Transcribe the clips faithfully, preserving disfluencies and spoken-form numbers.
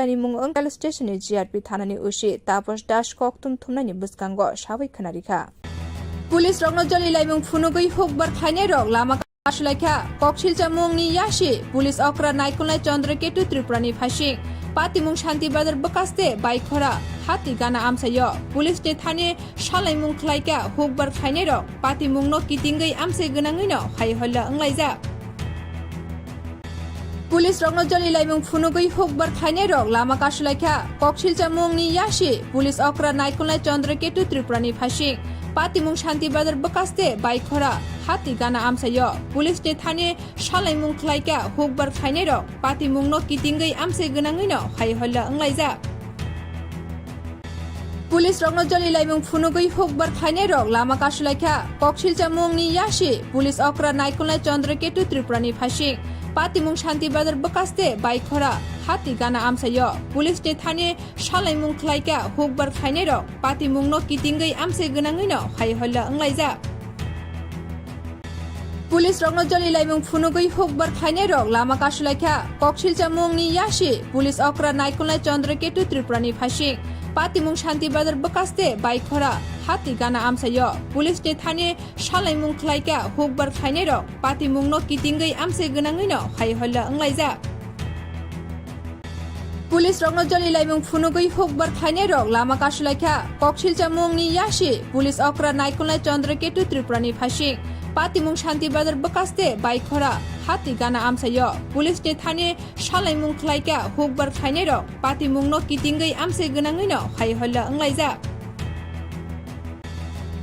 Ni mung wngkha Station ni G R P thana ni O C Taposh Das kokthum thumnai ni bwskango sawi khwnarikha. Police rokno joli laimung phunugwi hukbar khlainai rok lama kasulaikha. Koksilcha mungni yasi police okra Naikulnai Chandra Ketu Tripura ni phasing. Patimung Shanti Bazar bwkaste Baikhora hati gana amsaio police ni thani salaimung khlaikha hukbar khlainai rok patimung no kitingwi amse gwnangwi no hai holla wnglaijak. Police rokno joli laimung phunugwi hukbar khlainai rok lama kasulaikha. Koksilcha mungni yasi police okra Naikulnai Chandra Ketu Tripura ni phasing. Patimung Shanti Bazar bwkaste Baikhora hati gana amsaio police ni thani salaimung khlaikha hukbar khlainai rok patimung no kitingwi amse gwnangwi no hai holla wnglaijak. Police rokno joli laimung phunugwi hukbar khlainai rok lama kasulaikha. Koksilcha mungni yasi police okra Naikulnai Chandra Ketu Tripura ni phasing. Patimung Shanti Bazar bwkaste Baikhora hati gana amsaio police ni thani salaimung khlaikha hukbar khlainai rok patimung no kitingwi amse gwnangwi no hai holla wnglaijak. Police rokno joli laimung phunugwi hukbar khlainai rok lama kasulaikha. Koksilcha mungni yasi police okra Naikulnai Chandra Ketu Tripura ni phasing. Patimung Shanti Bazar bwkaste Baikhora hati gana amsaio police ni thani salaimung khlaikha hukbar khlainai rok patimung no kitingwi amse gwnangwi no hai holla wnglaijak. Police rokno joli laimung phunugwi hukbar khlainai rok lama kasulaikha. Koksilcha mungni yasi police okra Naikulnai Chandra Ketu Tripura ni phasing. Patimung Shanti Bazar bwkaste Baikhora hati gana amsaio police ni thani salaimung khlaikha hukbar khlainai rok patimung no kitingwi amse gwnangwi no hai holla wnglaijak.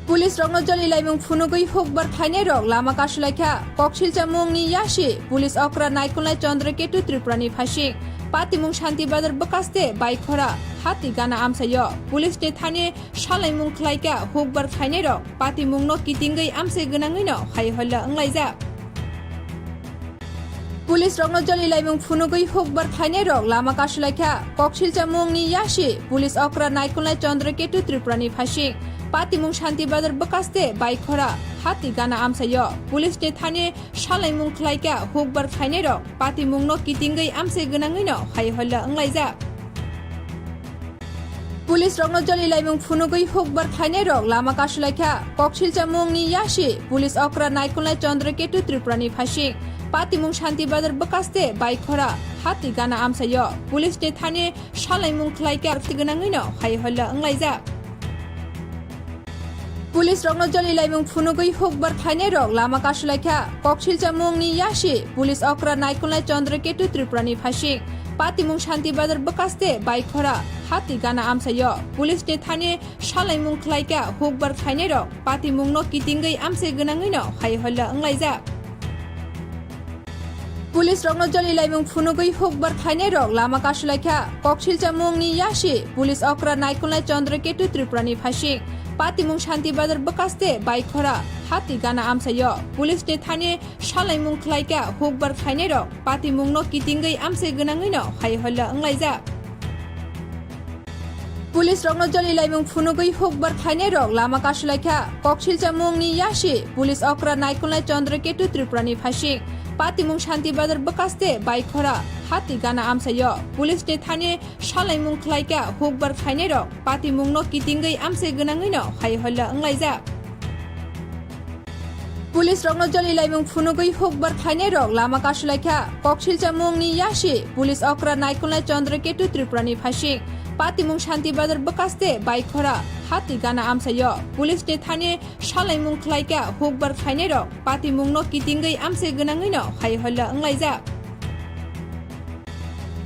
Police rokno joli laimung phunugwi hukbar khlainai rok lama kasulaikha. Koksilcha mungni yasi police okra Naikulnai Chandra Ketu Tripura ni phasing. Patimung Shanti Bazar bwkaste Baikhora hati gana amsaio police ni thani salaimung khlaikha hukbar khlainai rok patimung no kitingwi amse gwnangwi no hai holla wnglaijak. Police rokno joli laimung phunugwi hukbar khlainai rok lama kasulaikha. Koksilcha mungni yasi police okra Naikulnai Chandra Ketu Tripura ni phasing. Patimung Shanti Bazar bwkaste Baikhora hati gana amsaio police ni thani salaimung khlaikha hukbar khlainai rok patimung no kitingwi amse gwnangwi no hai holla wnglaijak. Police rokno joli laimung phunugwi hukbar khlainai rok lama kasulaikha. Koksilcha mungni yasi police okra Naikulnai Chandra Ketu Tripura ni phasing. Patimung Shanti Bazar bwkaste Baikhora hati gana amsaio police ni thani salaimung khlaikha gwnangwi no hai holla wnglaijak. Police rokno joli laimung phunugwi hukbar khlainai rok lama kasulaikha. Koksilcha mungni yasi police okra Naikulnai Chandra Ketu Tripura ni phasing. Patimung Shanti Bazar bwkaste Baikhora hati gana amsaio police ni thani salaimung khlaikha hukbar khlainai rok patimung no kitingwi amse gwnangwi no hai holla wnglaijak. Police rokno joli laimung phunugwi hukbar khlainai rok lama kasulaikha. Koksilcha mungni yasi police okra Naikulnai Chandra Ketu Tripura ni phasing. Patimung Shanti Bazar bwkaste Baikhora hati gana amsaio police ni thani salaimung khlaikha hukbar khlainai rok patimung no kitingwi amse gwnangwi no hai holla wnglaijak. Police rokno joli laimung phunugwi hukbar khlainai rok lama kasulaikha. Koksilcha mungni yasi police okra Naikulnai Chandra Ketu Tripura ni phasing. Patimung Shanti Bazar bwkaste Baikhora hati gana amsaio police ni thani salaimung khlaikha hukbar khlainai rok patimung no kitingwi amse gwnangwi no hai holla wnglaijak. Police rokno joli laimung phunugwi hukbar khlainai rok lama kasulaikha. Koksilcha mungni yasi police okra Naikulnai Chandra Ketu Tripura ni phasing. Patimung Shanti Bazar bwkaste Baikhora hati gana amsaio police ni thani salaimung khlaikha hukbar khlainai rok patimung no kitingwi amse gwnangwi no hai holla wnglaijak.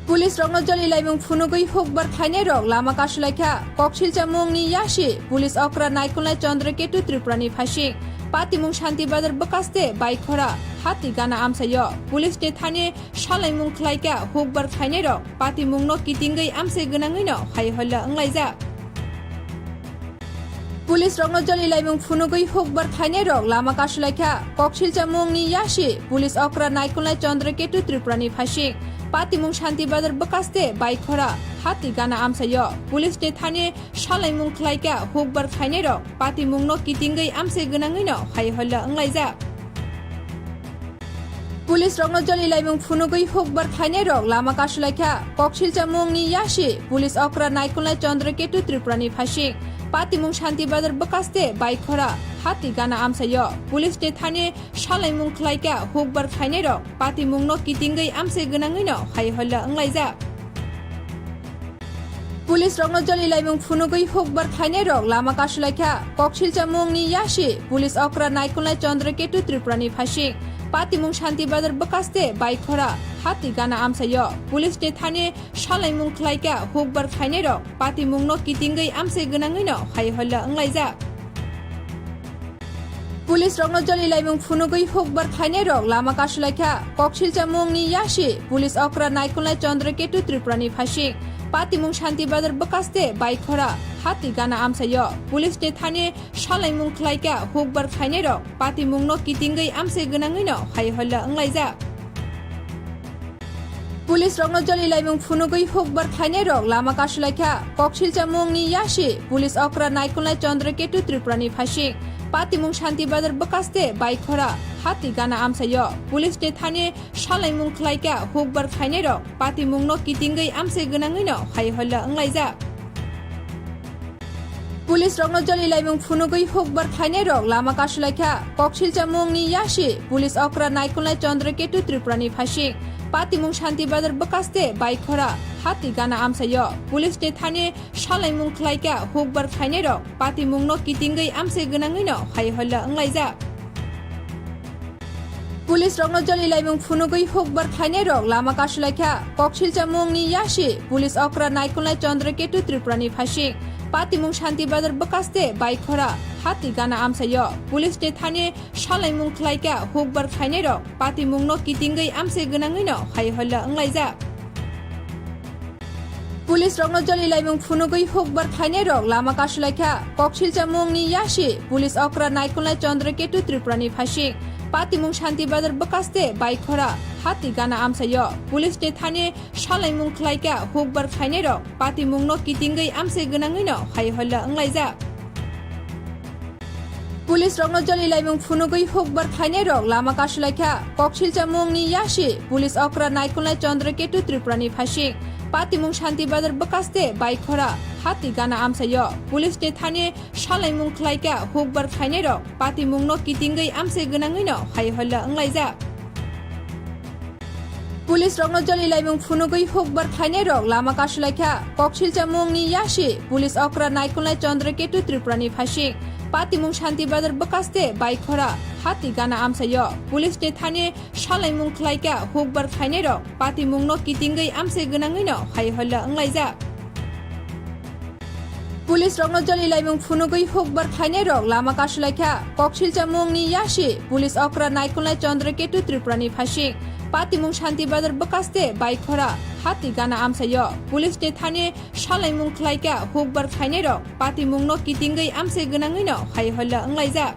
Police rokno joli laimung phunugwi hukbar khlainai rok lama kasulaikha. Koksilcha mungni yasi police okra Naikulnai Chandra Ketu Tripura ni phasing. Patimung Shanti Bazar bwkaste Baikhora hati gana amsaio police ni thani salaimung khlaikha hukbar khlainai rok patimung no kitingwi amse gwnangwi no hai holla wnglaijak. Police rokno joli laimung phunugwi hukbar khlainai rok lama kasulaikha. Koksilcha mungni yasi police okra Naikulnai Chandra Ketu Tripura ni phasing. Patimung Shanti Bazar bwkaste Baikhora hati gana amsaio police ni thani salaimung khlaikha hukbar khlainai rok patimung no kitingwi amse gwnangwi no hai holla wnglaijak. Police rokno joli laimung phunugwi hukbar khlainai rok lama kasulaikha. Koksilcha mungni yasi police okra Naikulnai Chandra Ketu Tripurani phasing. Patimung Shanti Bazar bwkhaste Baikhora hati gana amsaio. Police ni thani salaimung khlaikha hukbar khlainai rok. Patimungno kitingwi amse gwnangwino hai holla wnglaijak. Police rokno joli laimung phunugwi hukbar khlainai rok lama kasulaikha. Koksilcha mungni yasi police okra Naikulnai Chandra Ketu Tripurani phasing. Patimung Shanti Bazar bwkhaste Baikhora hati gana amsaio. Police ni thani salaimung khlaikha hukbar khlainai rok. Patimungno kitingwi amse gwnangwino hai holla wnglaijak. Police rokno joli laimung phunugwi hukbar khlainai rok lama kasulaikha. Koksilcha mungni yasi police okra Naikulnai Chandra Ketu Tripurani phasing. Patimung Shanti Bazar bwkhaste Baikhora hati gana amsaio. Police ni thani salaimung khlaikha hukbar khlainai rok. Patimungno kitingwi amse gwnangwino hai holla wnglaijak. Police rokno joli laimung phunugwi hukbar khlainai rok lama kasulaikha. Koksilcha mungni yasi police okra Naikulnai Chandra Ketu Tripurani phasing. Patimung Shanti Bazar bwkhaste Baikhora hati gana amsaio. Police ni thani salaimung khlaikha hukbar khlainai rok. Patimungno kitingwi amse gwnangwino hai holla wnglaijak. Police rokno joli laimung phunugwi hukbar khlainai rok lama kasulaikha. Koksilcha mungni yasi police okra Naikulnai Chandra Ketu Tripurani phasing. Patimung Shanti Bazar bwkhaste Baikhora hati gana amsaio. Police ni thani salaimung khlaikha hukbar khlainai rok. Patimungno kitingwi amse gwnangwino hai holla wnglaijak. Police rokno joli laimung phunugwi hukbar khlainai rok lama kasulaikha. Koksilcha mungni yasi police okra Naikulnai Chandra Ketu Tripurani phasing. Patimung Shanti Bazar bwkhaste Baikhora hati gana amsaio. Police ni thani salaimung khlaikha hukbar khlainai rok. Patimungno kitingwi amse gwnangwino hai holla wnglaijak. Police rokno joli laimung phunugwi hukbar khlainai rok lama kasulaikha. Koksilcha mungni yasi police okra Naikulnai Chandra Ketu Tripurani phasing. Patimung Shanti Bazar bwkhaste Baikhora hati gana amsaio. Police ni thani salaimung khlaikha hukbar khlainai rok. Patimungno kitingwi amse gwnangwino hai holla wnglaijak. Police rokno joli laimung phunugwi hukbar khlainai rok lama kasulaikha. Koksilcha mungni yasi police okra Naikulnai Chandra Ketu Tripurani phasing. Patimung Shanti Bazar bwkhaste Baikhora hati gana amsaio. Police ni thani salaimung khlaikha hukbar khlainai rok. Patimungno kitingwi amse gwnangwino hai holla wnglaijak. Police rokno joli laimung phunugwi hukbar khlainai rok lama kasulaikha. Koksilcha mungni yasi police okra Naikulnai Chandra Ketu Tripurani phasing. Patimung Shanti Bazar bwkhaste Baikhora hati gana amsaio. Police ni thani salaimung khlaikha hukbar khlainai rok. Patimungno kitingwi amse gwnangwino hai holla wnglaijak. Police rokno joli laimung phunugwi hukbar khlainai rok lama kasulaikha. Koksilcha mungni yasi police okra Naikulnai Chandra Ketu Tripurani phasing. Patimung Shanti Bazar bwkhaste Baikhora hati gana amsaio. Police ni thani salaimung khlaikha hukbar khlainai rok. Patimungno kitingwi amse gwnangwino hai holla wnglaijak.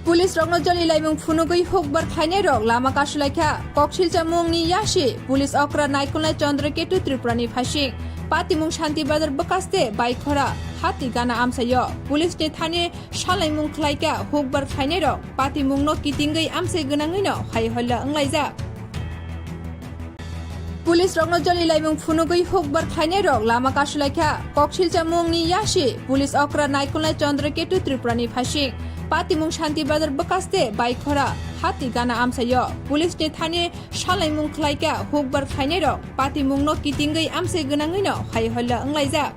Police rokno joli laimung phunugwi hukbar khlainai rok lama kasulaikha. Koksilcha mungni yasi police okra Naikulnai Chandra Ketu Tripurani phasing. Patimung Shanti Bazar bwkhaste Baikhora hati gana amsaio. Police ni thani salaimung khlaikha hukbar khlainai rok. Patimungno kitingwi amse gwnangwino hai holla wnglaijak. Police rokno joli laimung phunugwi hukbar khlainai rok lama kasulaikha. Koksilcha mungni yasi police okra Naikulnai Chandra Ketu Tripurani phasing. Patimung Shanti Bazar bwkhaste Baikhora hati gana amsaio. Police ni thani salaimung khlaikha hukbar khlainai rok. Patimungno kitingwi amse gwnangwino hai holla wnglaijak.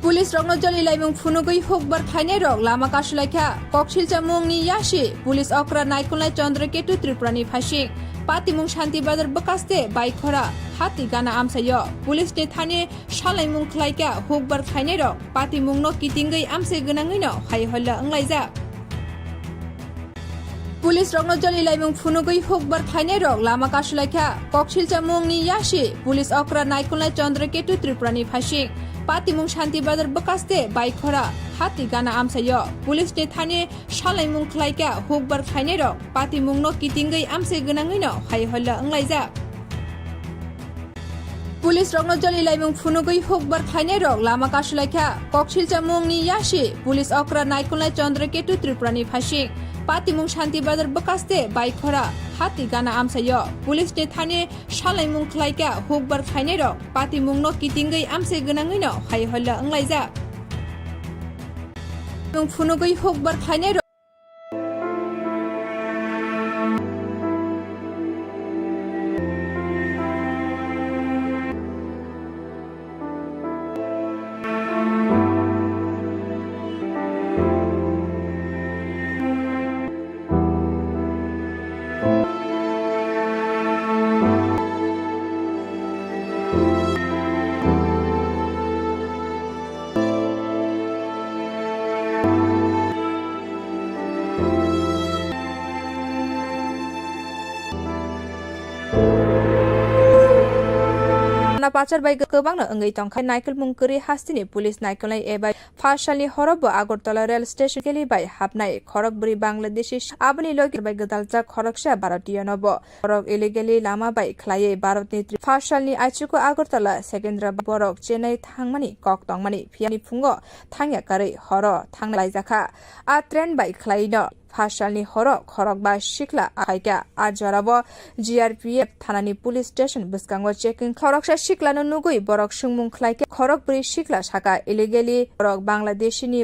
Police rokno joli laimung phunugwi hukbar khlainai rok lama kasulaikha. Koksilcha mungni yasi police okra Naikulnai Chandra Ketu Tripurani phasing. Patimung Shanti Bazar bwkhaste Baikhora hati gana amsaio. Police ni thani salaimung khlaikha hukbar khlainai rok. Patimungno kitingwi amse gwnangwino hai holla wnglaijak. Police rokno joli laimung phunugwi hukbar khlainai rok lama kasulaikha. Koksilcha mungni yasi police okra Naikulnai Chandra Ketu Tripurani phasing. Patimung Shanti Bazar bwkhaste Baikhora hati gana amsaio. Police ni thani salaimung khlaikha hukbar khlainai rok. Patimungno kitingwi amse gwnangwino hai holla wnglaijak. Police rokno joli laimung phunugwi hukbar khlainai rok lama kasulaikha. Koksilcha mungni yasi police okra Naikulnai Chandra Ketu Tripurani phasing. Patimung Shanti Bazar bwkaste Baikhora hati gana amsaio. Police ni thani salaimung khlaikha hukbar khlainairok patimungno kitingwi amchai gwnangwino hai holla wnglaijak. Nwng phunugwi hukbar khlainairok. Na pachar bai kwbangno wngwi tongkha. Naikolmung kwrwi hasteni police naikolnai eba phasalni horo bo Agartala rail station keli bai hapnai khorok bwrwi Bangladeshi, aboni logi bai gwdaljak khoroksa Bharatiyo no bo. Borok illegally lama bai khlaiwi Bharatni tri-, phasalni aichugo Agartala Secunderabad borok Chennai thangmani kok tongmani phiyani phungo thangya karwi horo thangna laijakha. A train bai khlaino phasalni horo khorokba sikla phaikha. A jorao G R P F thanani police station bwskango checking khoroksa siklano nugwi borok swngmung khlaikha. Khorok bwrwi sikla saka illegally borok Bangladeshini